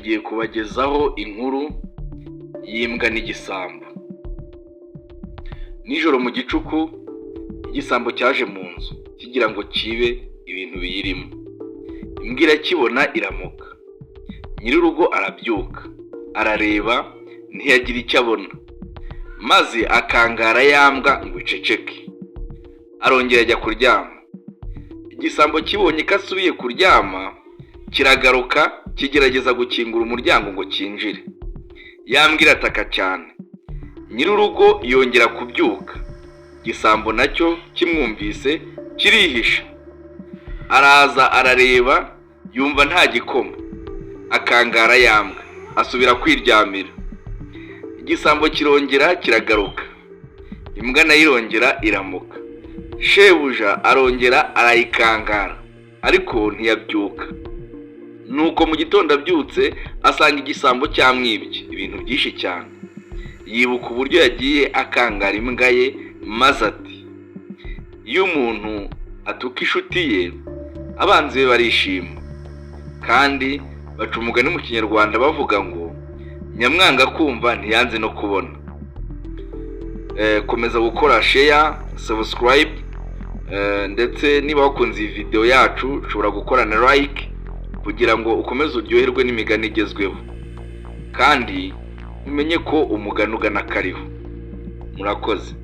Tugiye kubagezaho inkuru y'imbwa n'igisambo. Nijoro mu gicuku, igisambo cyaje mu nzu kigira ngo kibe ibintu biyirimo. Imbwa irakibona, iramoka. Nyir'urugo arabyuka, arareba, ntiyagira icyo abona, maze akangara ya mbwa ngo iceceke. Arongera ajya kuryama. Igisambo kibonye ko asubiye kuryama, kiragaruka, kigerageza gukingura umuryango ngo cyinjire. Ya mbwa irataka cyane. Nyir'urugo yongera kubyuka. Igisambo nacyo kimwumvise kirihisha. Araza arareba, yumva nta gikoma, akangara ya mbwa, asubira kwiryamira. Igisambo kirongera kiragaruka, imbwa nayo irongera iramoka. Shebuja arongera arayikangara, ariko ntiyabyuka. Nuko mu gitondo abyutse, asanga igisambo cyamwibye ibintu byinshi cyane. Yibuka uburyo yagiye akangara imbwa ye, maze ati: "Iyo umuntu atuka inshuti ye, abanzi be barishima." Kandi baca umugani mu Kinyarwanda bavuga ngo: "Nyamwanga kumva ntiyanze no kubona." Komeza gukora share, subscribe, ndetse niba wakunze iyi video yacu ushobora gukora na like kugira ngo ukomeze uryoherwe n'imigani igezweho, kandi umenye ko umugani ugana kariho. Murakoze.